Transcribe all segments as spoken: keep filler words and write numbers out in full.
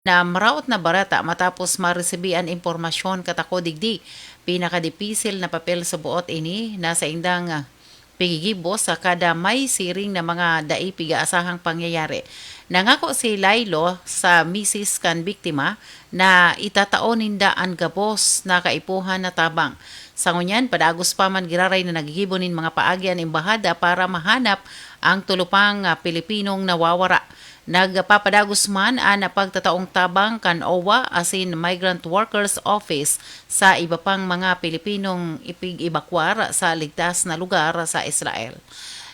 na maraot na bareta matapos maresibi an impormasyon. Katako digdi, pinakadipisil na papel sa buot ini na saindang, ah, pigigibo sa kada may siring na mga dai pigaasahang pangyayari. Nangako si Lailo sa misis kan biktima na itatao ninda an gabos na kaipuhan na tabang. Sa ngunyan, padagos pa man giraray na naggigibo nin mga paagi an embahada para mahanap ang tulo pang, ah, Pilipinong nawawara. Nagpapadagos man an pagtataong tabang kan owa asin Migrant Workers Office sa iba pang mga Pilipinong ipig-ebakwar sa ligtas na lugar sa Israel.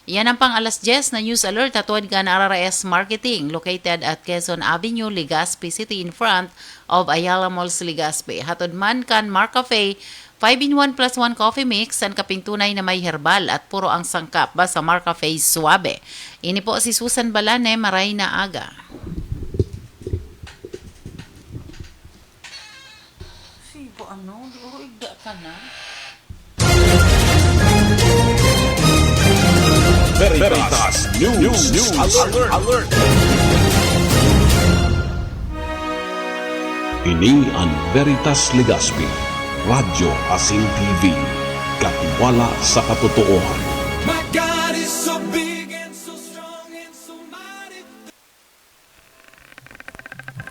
Yan ang pang alas dyes na news alert hatod kan R R S Marketing, located at Quezon Avenue, Legazpi City, in front of Ayala Malls, Legazpi. Hatod man kan Marcafe, five-in-one plus one coffee mix, an kapintunay na may herbal at puro ang sangkap ba sa Marcafe Suave. Ini po si Susan Balane, maray na aga. Sibo, ano? Duro igda ka na? Veritas News Alert. Ini an Veritas Legazpi, Radyo asin T V, katiwala sa katotoohan. My God is so big and so strong and so mighty.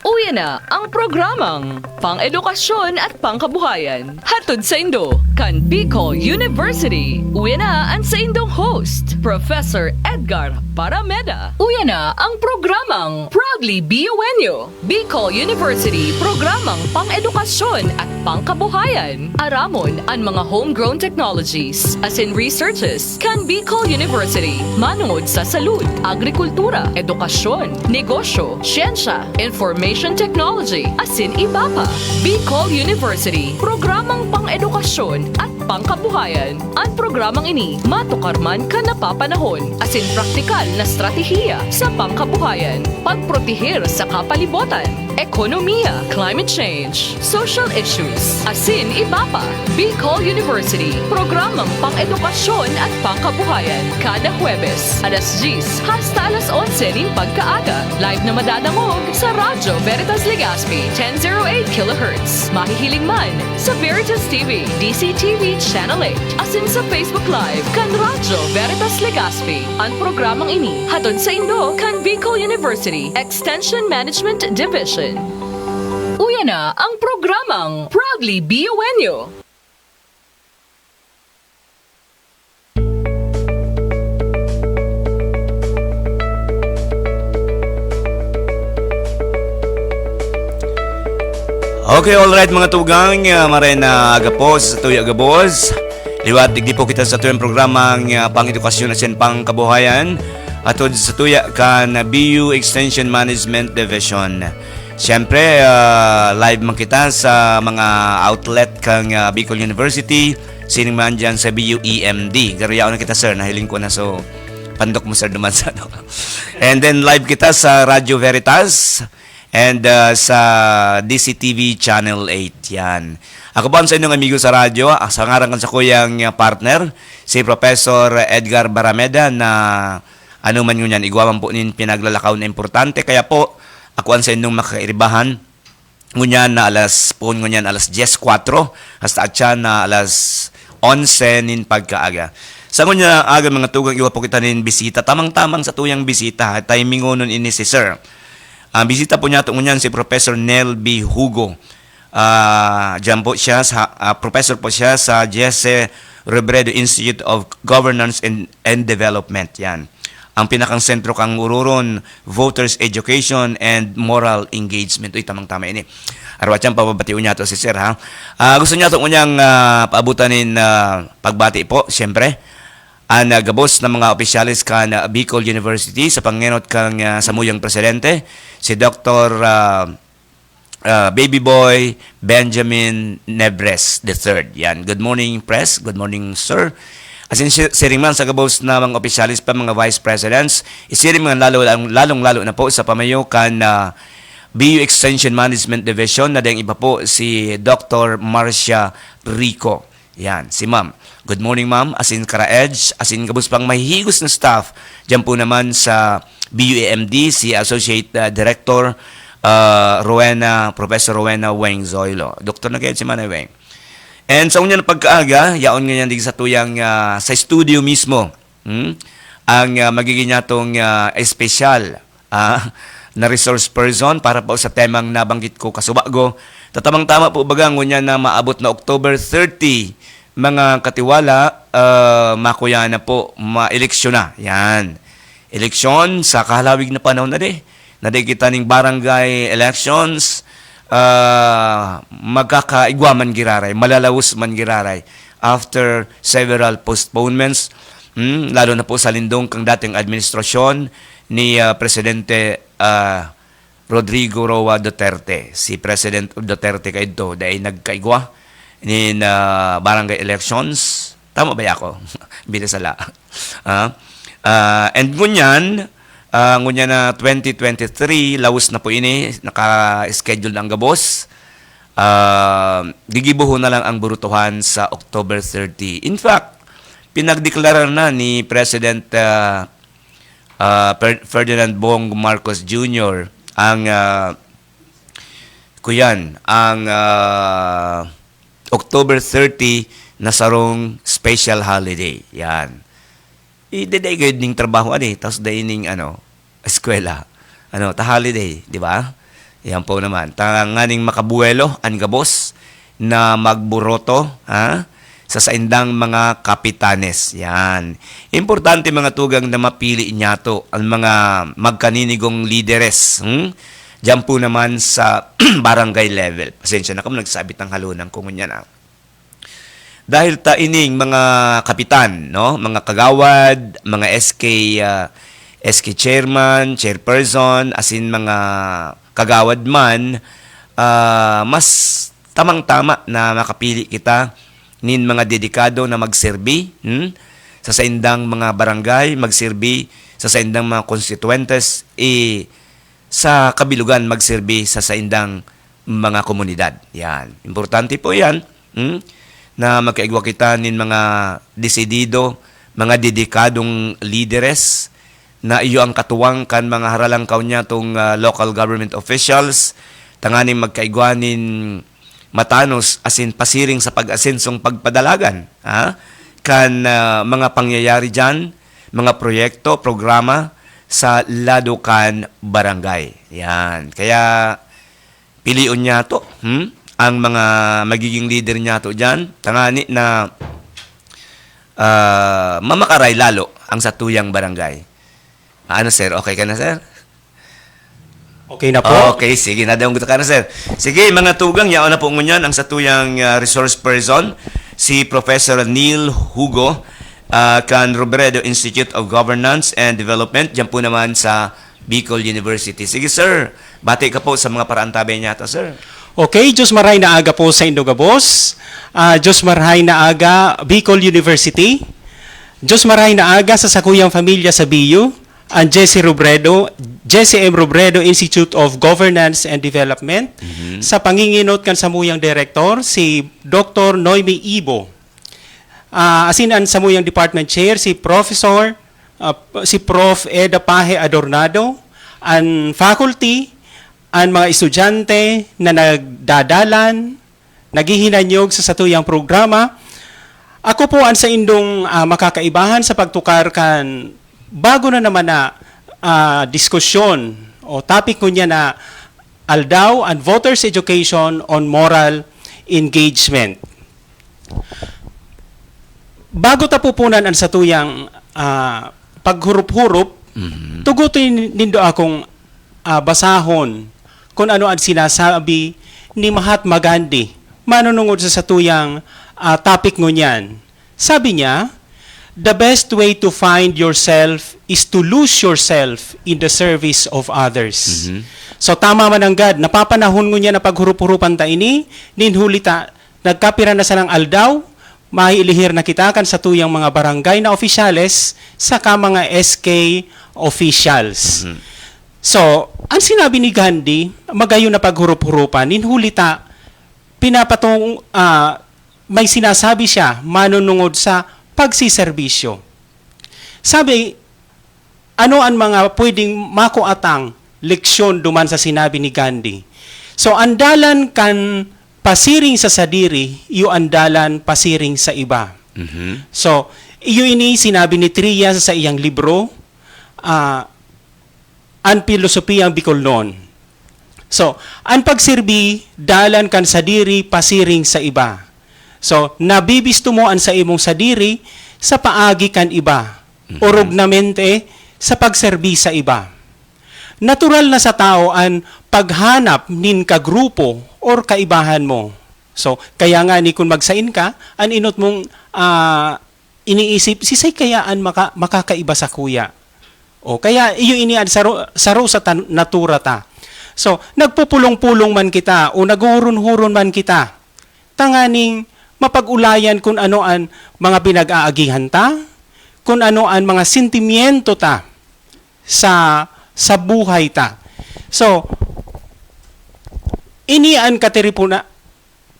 Uya na ang programang Pang-edukasyon at Pangkabuhayan. Hatod saindo kan Bicol University. Uya na an saindong host, Professor Edgar Parameda. Uya na ang programang Proudly Biuenyo. Bicol University, programang pang-edukasyon at pangkabuhayan. Aramon an mga homegrown technologies asin researches kan Bicol University, manongod sa salud, agrikultura, edukasyon, negosyo, siyensya, information technology, asin iba pa. Bicol University, programang pang-edukasyon at pangkabuhayan. An programang ini matukar man kan napapanahon asin praktikal na estratehiya sa pangkabuhayan, pagproteher sa kapalibotan, ekonomiya, climate change, social issues, asin iba pa. Bicol University, programang pang-edukasyon at pangkabuhayan, kada Huwebes, alas dyes hasta alas onse nin pagkaaga. Live na madadangog sa Radyo Veritas Legazpi, ten zero eight kilohertz. Mahihiling man sa Veritas T V, D C T V Channel eight, asin sa Facebook Live kan Radyo Veritas Legazpi. An programang ini hatod saindo kan Bicol University Extension Management Division. Uya na ang programang Proudly Biuenyo. Okay, alright, mga tugang, ah, maray na aga po sa satuya gabos. Liwat, digdi po kita sa tuyang programang, ah, Pang-edukasyon asin Pangkabuhayan, hatod sa tuya kan B U Extension Management Division. Siyempre, ah, live man kita sa mga outlet kan, ah, Bicol University, sining man dyan sa B U E M D. Garo yaon na kita, sir. Nahiling ko na, so, pandok mo, sir, duman sa ano. And then, live kita sa Radyo Veritas and, ah, sa D C T V Channel eight. Yan. Ako po ang sa inyong amigo sa radyo, ah, sa ngaran kan sakuyang, ah, partner, si Professor Edgar Barameda, na ano man ngunyan, igwa man po nin pinaglalakaw na importante. Kaya po, ako ang sa inyong makairibahan. Ngunyan na alas, poon ngunyan alas dyes kwatro, hasta atyan na alas onse nin pagkaaga. Sa ngunyan aga, mga tugang, igwa po kita nin bisita. Tamang-tamang sa tuyang bisita, ha? Timing ngunyan ini si Sir. Ang bisita po niyato ngunyan si Professor Nel B Hugo. Ah, diyan po siya sa, ah, professor po siya sa Jesse Robredo Institute of Governance and, and Development. Yan. Ang pinakang sentro kan ururon, voters education and moral engagement. Uy, tamang-tama ini. Arwat yan, pababation niyato si Sir, ha? Ah, gusto niyato ngunyan, ah, paabutan nin, ah, pagbati po, siyempre. An, ah, gabos na mga opisyales kan, ah, Bicol University sa pangenot kan, ah, samuyang presidente, si Doktor, ah, ah, Baby Boy Benjamin Nebres the third. Yan. Good morning, Pres. Good morning, Sir. Asin si-, siring man sa gabos na mga opisyales pa, mga vice presidents, isiring man lalo, lalong-lalo na po sa pamayo kan, ah, B U Extension Management Division na dayang iba po si Doktor Marcia Rico. Yan, si Ma'am. Good morning, Ma'am. Asin Kara Edge, asin gabos pang mahihigos na staff. Diyan po naman sa B U E M D, si Associate, ah, Director, ah, Rowena, Professor Rowena Weng Zoilo. Doktor na kayo si Manay Weng. And sa unya na pagkaaga, yaon ngayon digdi sa tuyang, ah, sa studio mismo, hmm? Ang, ah, magiging natong, ah, espesyal, ah, na resource person para po sa temang nabanggit ko kasubago. Tatamang-tama po baga ngunyan na maabot na October thirty, mga katiwala, ah, makuya na po, maeleksyon na. Yan. Eleksyon sa kahalawig na panahon na di. Na di kita ning barangay elections, ah, magkakaigwa man giraray, malalawos man giraray after several postponements, hmm, lalo na po sa lindong kang dating administrasyon ni, ah, Presidente, ah, Rodrigo Roa Duterte. Si President Duterte kaidto, dai nagkaigwa nin, ah, barangay elections. Tama ba ako? Binisala. Ah, ah, and ngunyan, ah, ngunyan na twenty twenty-three, laos na po ini, naka-schedule na ang gabos. Ah, gigibohon na lang ang burutuhan sa October thirty. In fact, pinagdeklarar na ni President, ah, ah, Per-, Ferdinand Bong Marcos Junior ang, ah, kuyan, ang, ah, October thirty na sarong special holiday. Yan. Idedegayod ning trabaho ani, tapos dai ning, ano, eskwela. Ano, ta holiday, di ba? Yan po naman. Tanganing makabuwelo an gabos na magburoto, ha? Sa saindang mga kapitanes. Yan. Importante, mga tugang, na mapili niyato ang mga magkaninigong lideres, hmm? Diyan po naman sa barangay level. Pasensya na kung nagsabit ang halunan ko ngunyan, ah. Dahil ta ining mga kapitan, no, mga kagawad, mga S K, ah, S K chairman, chairperson, asin mga kagawad man, ah, mas tamang-tama na makapili kita nin mga dedikado na magserbi, hmm, sa saindang mga barangay, magserbi sa saindang mga konstituyentes, eh, sa kabilugan magserbi sa saindang mga komunidad. Yan. Importante po yan, hmm, na magkaigwa kita nin mga desidido, mga dedikadong lideres na iyo ang katuwang kan mga haralangkaw niyatong, ah, local government officials, tanganing magkaigwa nin matanos asin pasiring sa pag-asensong pagpadalagan, ha? Kan, ah, mga pangyayari diyan, mga proyekto, programa sa lado kan barangay. Yan. Kaya pilion niyato, hmm? Ang mga magiging leader niyato diyan, tangani na, ah, mamakaray lalo ang satuyang barangay. Ano, sir? Okay ka na, sir? Okay na po. Okay, sige. Nadangog ka na, sir. Sige, mga tugang, yaon na po ngunyan ang satuyang, ah, resource person, si Professor Neil Hugo, ah, kan Robredo Institute of Governance and Development, diyan po naman sa Bicol University. Sige, sir. Bati ka po sa mga paraantabay niyato, sir. Okay, Diyos maray na aga po sa indo gabos. Ah, Diyos maray na aga, Bicol University. Diyos maray na aga sa sakuyang pamilya sa B U, ang Jesse Robredo, Jesse M Robredo Institute of Governance and Development, Mhm. sa panginginot kan samuyang direktor, si Doktor Noemi Ibo. Ah, asin an samuyang department chair, si Professor, ah, si Prof Eda Pahe Adornado, an faculty, an mga estudyante na nagdadalan, naghihinanyog sa satuyang programa. Ako po an saindong, ah, makakaibahan sa pagtukar kan bago na naman na, ah, diskusyon o topic ngunyan na aldaw, an Voters Education on Moral Engagement. Bago ta pupunan an satuyang, ah, paghurup-hurup, Mhm. tugutoy nindo akong, ah, basahon kun ano an sinasabi ni Mahatma Gandhi manunungod sa satuyang, ah, topic ngunyan. Sabi niya, "The best way to find yourself is to lose yourself in the service of others." Mhm. So, tama man nanggad, napapanahon ngunyan na paghurup-hurupan ta ini, nin huli ta nagkapira na sanang aldaw, mahiilihir na kita kan satuyang mga barangay na opisyales saka mga S K officials. Mhm. So, ang sinabi ni Gandhi, magayon na paghurup-hurupan, nin huli ta, pinapatung-, ah, may sinasabi siya manunungod sa pagsiserbisyo. Sabi, ano an mga pwedeng makuatang leksyon duman sa sinabi ni Gandhi. So, ang dalan kan pasiring sa sadiri, iyo ang dalan pasiring sa iba. Mhm. So, iyo ini sinabi ni Tria sa iyang libro, ah, An Pilosopiyang Bicolnon. So, an pagserbi, dalan kan sadiri pasiring sa iba. So, nabibisto mo an saimong sadiri sa paagi kan iba, Mhm. orognamente sa pagserbi sa iba. Natural na sa tawo an paghanap nin kagrupo or kaibahan mo. So, kaya nga ni kun magsain ka, an inot mong, ah, iniisip, "Sisay kaya an maka-, makakaiba sakuya?" O kaya, iyo ini an saro, saro sa tan-, natura ta. So, nagpupulong-pulong man kita o naghuhuron-huron man kita, tanganing mapag-ulayan kun ano an mga pinag-aagihan ta, kun ano an mga sentimiento ta sa, sa buhay ta. So, ini an katiripuna-,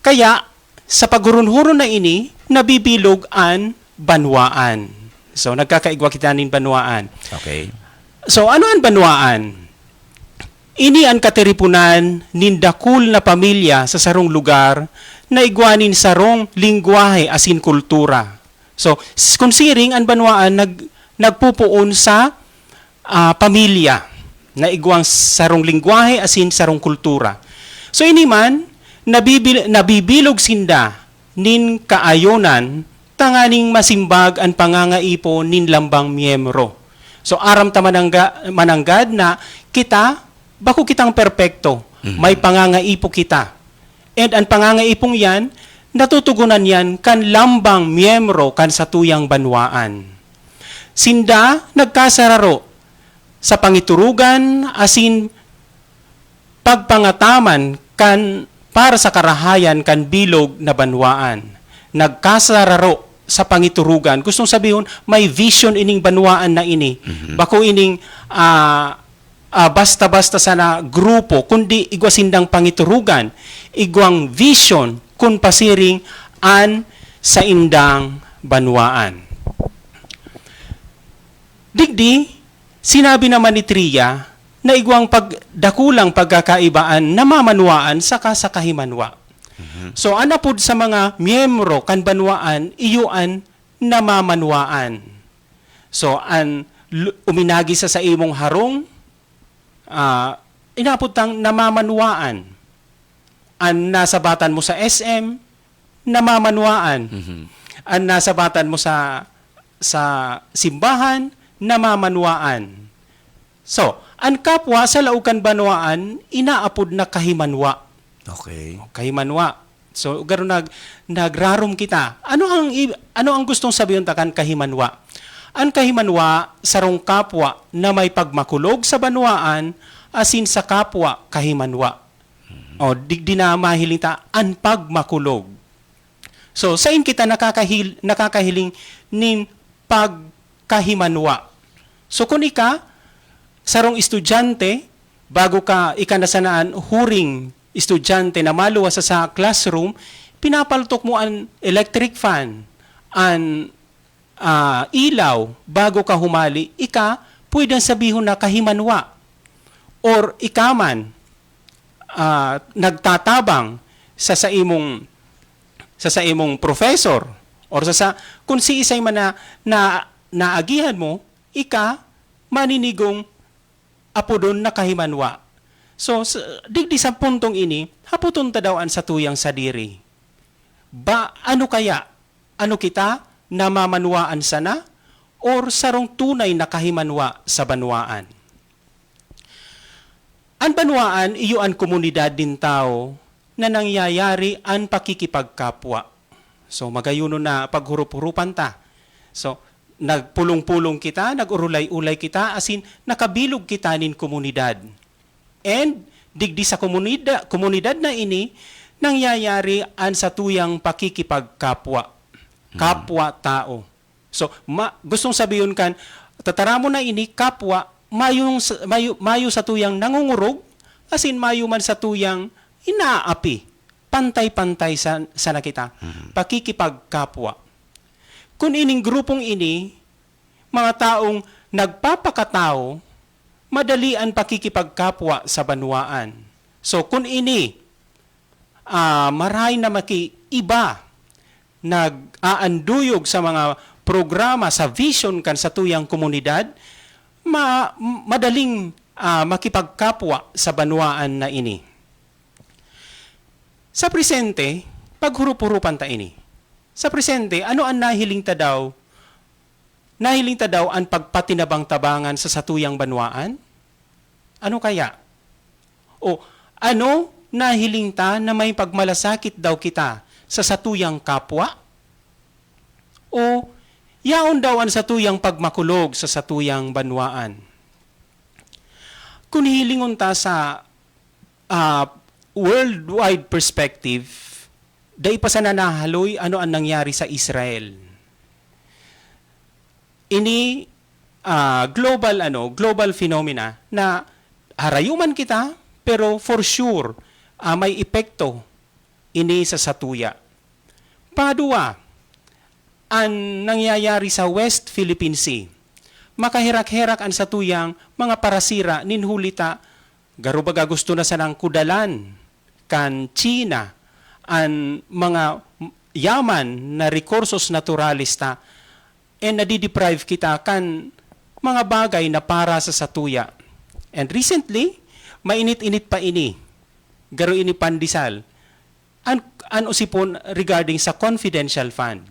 kaya sa paghuron-huron na ini, nabibilog an banwaan. So, nagkakaigwa kita nin banwaan. Okay. So, ano an banwaan? Ini an katiriponan nin dakul na pamilya sa sarong lugar na igwa nin sarong lengwahe asin kultura. So, s-, kun siring, an banwaan nag-, nagpupoon sa, ah, pamilya na igwang sarong lengwahe asin sarong kultura. So, ini man, nabibil-, nabibilog sinda nin kaayonan tanganing masimbag an pangangaipo nin lambang miyembro. So, aram ta manangga-, mananggad na kita, bako kitang perpekto. Mhm. May pangangaipo kita. And an pangangaipong yan, natutugunan yan kan lambang miyembro kan satuyang banwaan. Sinda nagkasararo sa pangiturugan asin pagpangataman kan para sa karahayan kan bilog na banwaan. Nagkasararo sa pangiturugan. Gustong sabihon, may vision ining banwaan na ini. Mhm. Bako ining, ah, ah, basta-basta sana grupo, kundi igwa sindang pangiturugan, igwang vision kun pasiring an saindang banwaan. Digdi, sinabi naman ni Tria na igwang pag-, dakulang pagkakaiba an namamanwaan saka sa kahimanwa. Mhm. So, an apod sa mga miyembro kan banwaan, iyo an namamanwaan. So, an lu-, uminagi sa saimong harong, ah, inapod tang namamanwaan. An nasabatan mo sa S M, namamanwaan. Mhm. An nasabatan mo sa, sa simbahan, namamanwaan. So, an kapwa sa laog kan banwaan, inaapod na kahimanwa. Okay. Kahimanwa. So, garo nag-, nagrarom kita. Ano ang i-, ano ang gustong sabihon ta kan kahimanwa? An kahimanwa, sarong kapwa na may pagmakulog sa banwaan asin sa kapwa kahimanwa. Mhm. O, digdi na mahiling ta an pagmakulog. So, sain kita nakakahil-, nakakahiling nin pagkahimanwa? So, kun ika, sarong estudyante, bago ka, ika na sanaan huring estudyante na maluwas sa, sa classroom, pinapaltok mo an electric fan, an, ah, ilaw, bago ka humali, ika, pwedeng sabihon na kahimanwa. Or ika man, ah, nagtatabang sa saimong, sa saimong professor, or sa, sa, kung siisay man na, na naagihan mo, ika, maninigong apodon na kahimanwa. So, s-, digdi sa puntong ini, hapoton ta daw an satuyang sadiri. Ba, ano kaya? Ano kita? Namamanwaan sana? Or sarong tunay na kahimanwa sa banwaan? An banwaan, iyo an komunidad nin tawo na nangyayari an pakikipagkapwa. So, magayonon na paghurup-hurupan ta. So, nagpulong-pulong kita, nag-urulay-ulay kita, asin nakabilog kita nin komunidad. And digdi sa komunida-, komunidad na ini, nangyayari an satuyang pakikipagkapwa, Mm. kapwa-tao. So, ma-, gustong sabihon kan tataramon na ini, kapwa, mayong sa, mayo, mayo satuyang nangungurog, asin mayo man satuyang inaapi. Pantay-pantay sa, sana kita. Mhm. Pakikipagkapwa. Kun ining grupong ini, mga taong nagpapakatawo, madali an pakikipagkapwa sa banwaan. So, kun ini, ah, maray na maki-, iba nag-aanduyog sa mga programa, sa vision kan satuyang komunidad, ma-, madaling, ah, makipagkapwa sa banwaan na ini. Sa presente, paghurup-hurupan ta ini. Sa presente, ano an nahiling ta daw? Nahiling ta daw an pagpatinabang-tabangan sa satuyang banwaan? Ano kaya? O ano, nahiling ta na may pagmalasakit daw kita sa satuyang kapwa? O yaon daw an satuyang pagmakulog sa satuyang banwaan? Kun hilingon ta sa, ah, worldwide perspective, dai pa sana nahaloy ano an nangyari sa Israel. Ini, ah, global, ano, global phenomena na harayo man kita, pero for sure, ah, may epekto ini sa satuya. Padua, an nangyayari sa West Philippine Sea. Makaherak-herak an satuyang mga parasira nin huli ta, garo baga gusto na sanang kudalan kan China an mga yaman na recursos naturales ta, and nadideprive kita kan mga bagay na para sa satuya. And recently, mainit-init pa ini, garo ini pandesal, an, an usipon regarding sa confidential fund.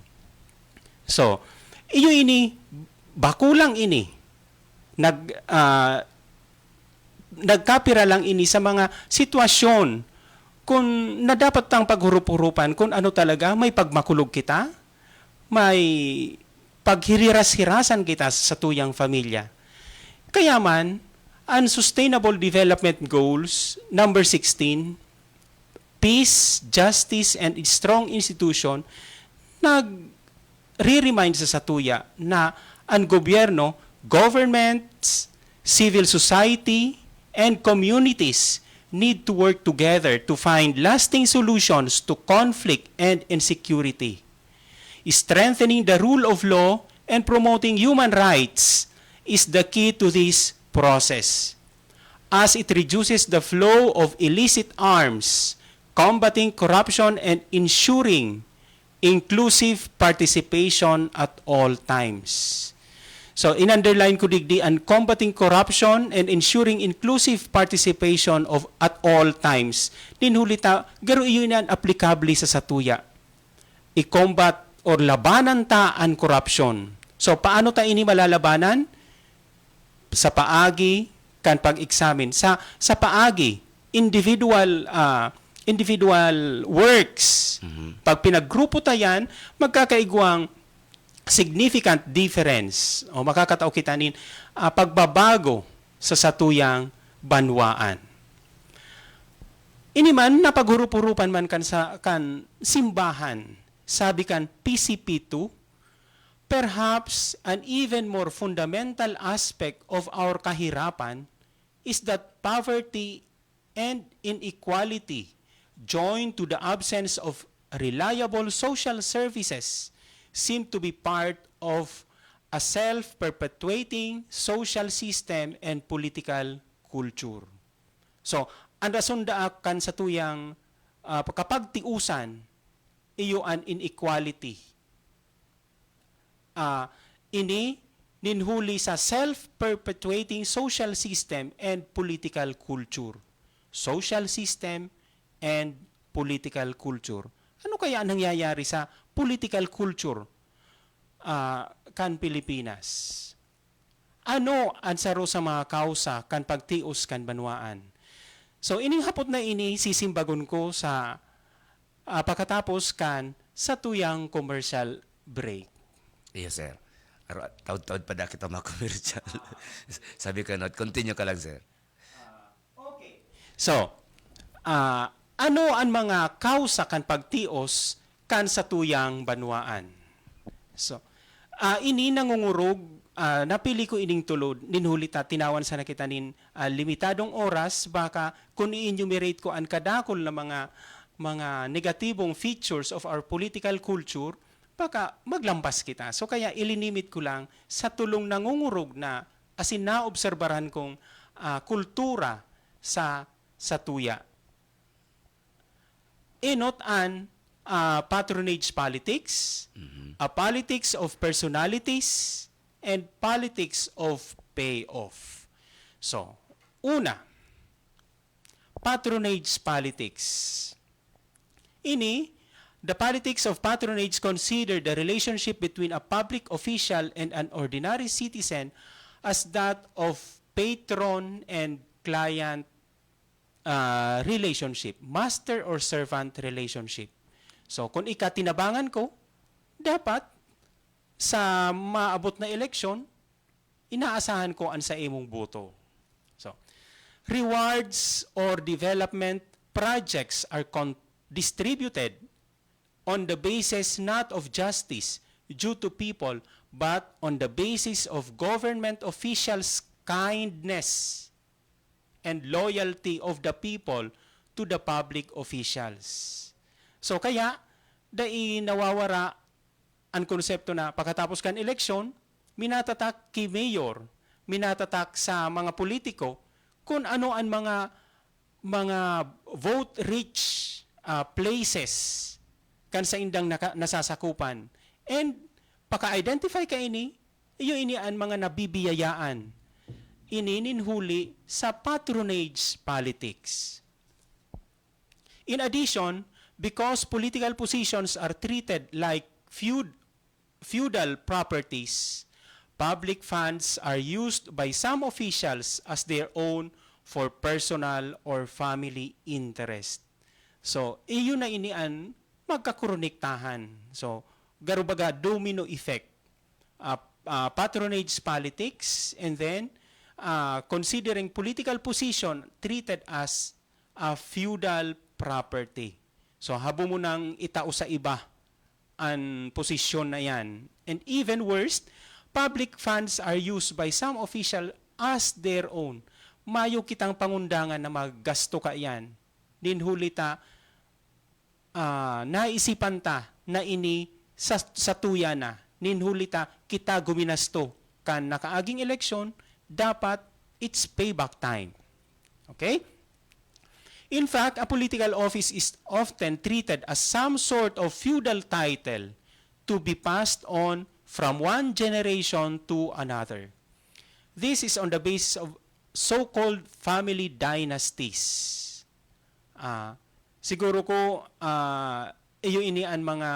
So, iyo ini, bako lang ini. Nag, ah, nagkapira lang ini sa mga sitwasyon kun na dapat tang paghurup-hurupan kun ano talaga, may pagmakulog kita, may paghiriras-hirasan kita sa satuyang pamilya. Kaya man, an Sustainable Development Goals number sixteen, peace, justice, and strong institution, nagre-remind sa satuya na an gobyerno, governments, civil society, and communities need to work together to find lasting solutions to conflict and insecurity. Strengthening the rule of law and promoting human rights is the key to this process, as it reduces the flow of illicit arms, combating corruption, and ensuring inclusive participation at all times. So, in-underline ko digdi an combating corruption and ensuring inclusive participation of at all times. Nin huli ta, garo iyo ini an aplikable sa satuya. I-combat or labanan ta an korupsyon. So, paano ta ini malalabanan? Sa paagi kan pag-examine. Sa, sa paagi, individual, ah, individual works. Mhm. Pag pinaggrupo ta yan, magkakaigwang significant difference o makakatao kita nin, ah, pagbabago sa satuyang banwaan. Ini man, napaghurup-hurupan man kan sa, kan simbahan, sabi kan P C P two, perhaps an even more fundamental aspect of our kahirapan is that poverty and inequality, joined to the absence of reliable social services, seem to be part of a self-perpetuating social system and political culture. So, an rason daa kan satuyang, ah, kapagtiusan, iyo an inequality. Ah, ini nin huli sa self-perpetuating social system and political culture. Social system and political culture. Ano kaya ang nangyayari sa political culture, ah, kan Pilipinas? Ano an saro sa mga kausa kan pagtios kan banwaan? So, ining hapot na ini sisimbagon ko sa, ah, pakatapos kan satuyang commercial break. Yes, sir. Aro, taod-taod pa da kita mga commercial. Sabi ko, not, continue ka lang, sir. Okay. So, ah, ano an mga kausa kan pagtios kan satuyang banwaan? So, ah, ini nangungurog, ah, napili ko ining tulo, nin huli ta tinawan sana kita nin, ah, limitadong oras, baka kun i-enumerate ko an kadakul na mga, mga negatibong features of our political culture, baka maglampas kita. So, kaya ilinimit ko lang sa tulong nangungurog na asin naobserbaran kong, ah, kultura sa satuya. Enot an, ah, patronage politics, a politics of personalities, and politics of payoff. So, una, patronage politics. Ini, the politics of patronage consider the relationship between a public official and an ordinary citizen as that of patron and client, ah, relationship, master or servant relationship. So, kung ika tinabangan ko, dapat sa maabot na eleksyon, inaasahan ko an sa imong boto. So, rewards or development projects are con-, distributed on the basis not of justice due to people, but on the basis of government officials' kindness and loyalty of the people to the public officials. So, kaya, dai nawawara an konsepto na pagkatapos kan eleksyon, minatatak ki mayor, minatatak sa mga politiko kung ano an mga, mga vote-rich, ah, places kan saindang naka-, nasasakupan. And paka-identify kaini, iyo ini an mga nabibiyayaan. Ini nin huli sa patronage politics. In addition, because political positions are treated like feud-, feudal properties, public funds are used by some officials as their own for personal or family interest. So, iyo na ini an magkakoronektahan. So, garo baga domino effect. Ah, ah, patronage politics, and then, ah, considering political position treated as a feudal property. So, habo mo nang itao sa iba an posisyon na yan. And even worse, public funds are used by some official as their own. Mayo kitang pangundangan na maggasto kaiyan. Nin huli ta, ah, naisipan ta na ini sa, satuya na. Nin huli ta, kita guminasto kan nakaaging eleksyon, dapat it's payback time. Okay? In fact, a political office is often treated as some sort of feudal title to be passed on from one generation to another. This is on the basis of so-called family dynasties. Ah, siguro ko, ah, iyo ini an mga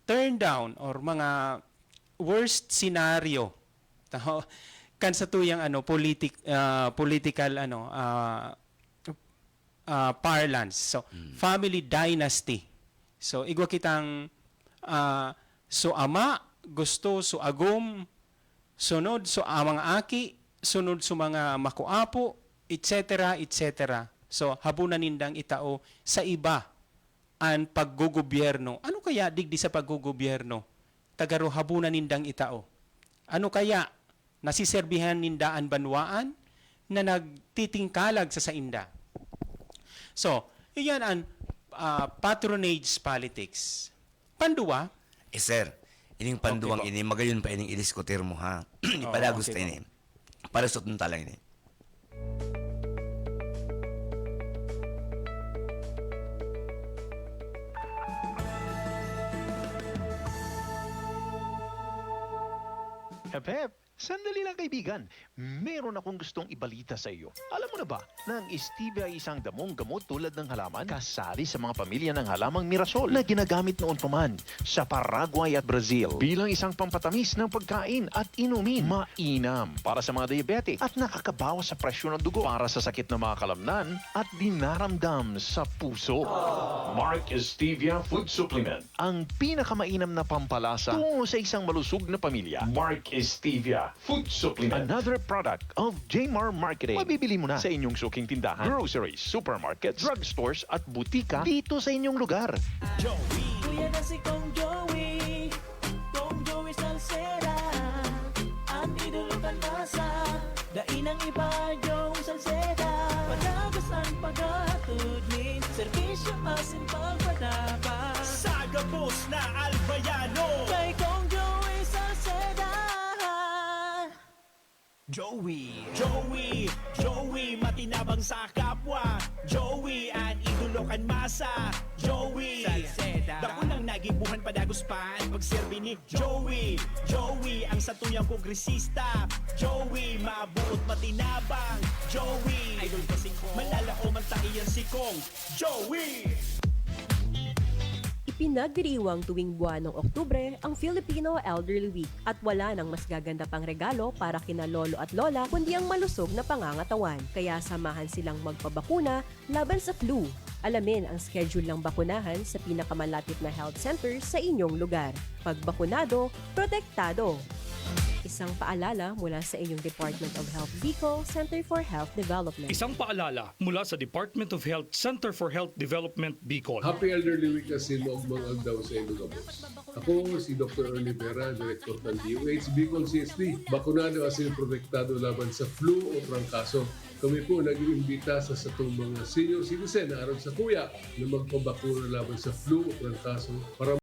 turn down or mga worst scenario. Taho, kan satuyang ano, politic-, ah, political ano, ah, ah, parlance. So, family dynasty. So, igwa kitang, ah, so ama gusto, so agom, sunod so, ah, mga aki, sunod so mga makuapo, et cetera, et cetera. So, habo na nindang itao sa iba an paggogobyerno. Ano kaya digdi sa paggogobyerno? Tagaro, habo na nindang itao. Ano kaya? Nasiserbihan ninda an banwaan na nagtitingkalag sa sainda. So, iyan an, ah, patronage politics. Panduwa, Eh, sir, ining Okay panduwang po. ini, magayon pa ining idiskutir mo, ha? Oo, Ipadagos okay ta po. ini. Para sa tunta lang ini. Hep, hep! Sandali lang, kaibigan. Meron akong gustong ibalita sa iyo. Alam mo na ba na ang stevia ay isang damong gamot tulad ng halaman? Kasali sa mga pamilya ng halamang mirasol na ginagamit noon pa man sa Paraguay at Brazil bilang isang pampatamis ng pagkain at inumin. Mainam para sa mga diabetic at nakakabawas sa presyon ng dugo, para sa sakit ng mga kalamnan at dinaramdam sa puso. Mark Stevia Food Supplement. Ang pinakamainam na pampalasa tungo sa isang malusog na pamilya. Mark Stevia Food Supplement. Another product of J M R Marketing. Mabibili mo na sa inyong suking tindahan, groceries, supermarkets, drugstores at butika dito sa inyong lugar. Joey. Kuya na si Kong Joey. Kong Joey Salceda. Ang idolo kan masa. Dai nang iba, Joey Salceda. Padagos ang paghatod nin serbisyo asin pagpatabang. Sa gabos na Albayano. Kay Kong Joey Salceda. Joey, Joey, Joey, matinabang sa kapwa. Joey, an idolo kan masa. Joey, Salceda. Dakulang nagibuhan padagos pa an pagserbi ni Joey. Joey, ang satuyang kongresista. Joey, mabuot matinabang. Joey, idol ko si Kong. Manlalaom an taiyang si Kong. Joey! Ipinagdiriwang tuwing buwan ng Oktubre ang Filipino Elderly Week at wala nang mas gaganda pang regalo para kina lolo at lola kundi ang malusog na pangangatawan. Kaya samahan silang magpabakuna laban sa flu. Alamin ang schedule ng bakunahan sa pinakamalapit na health center sa inyong lugar. Pag bakunado, protektado! Isang paalala mula sa inyong Department of Health Bicol, Center for Health Development. Isang paalala mula sa Department of Health, Center for Health Development, Bicol. Happy Elderly Week asin maogmang aldaw sa inyo gabos. Ako si Doktor Ernie Vera, Direktor kan D O H Bicol C S D. Bakunado asin protektado laban sa flu o trangkaso. Kami po nag-iimbita sa satong mga senior citizen na arog sakuya na magpabakuna laban sa flu o trangkaso para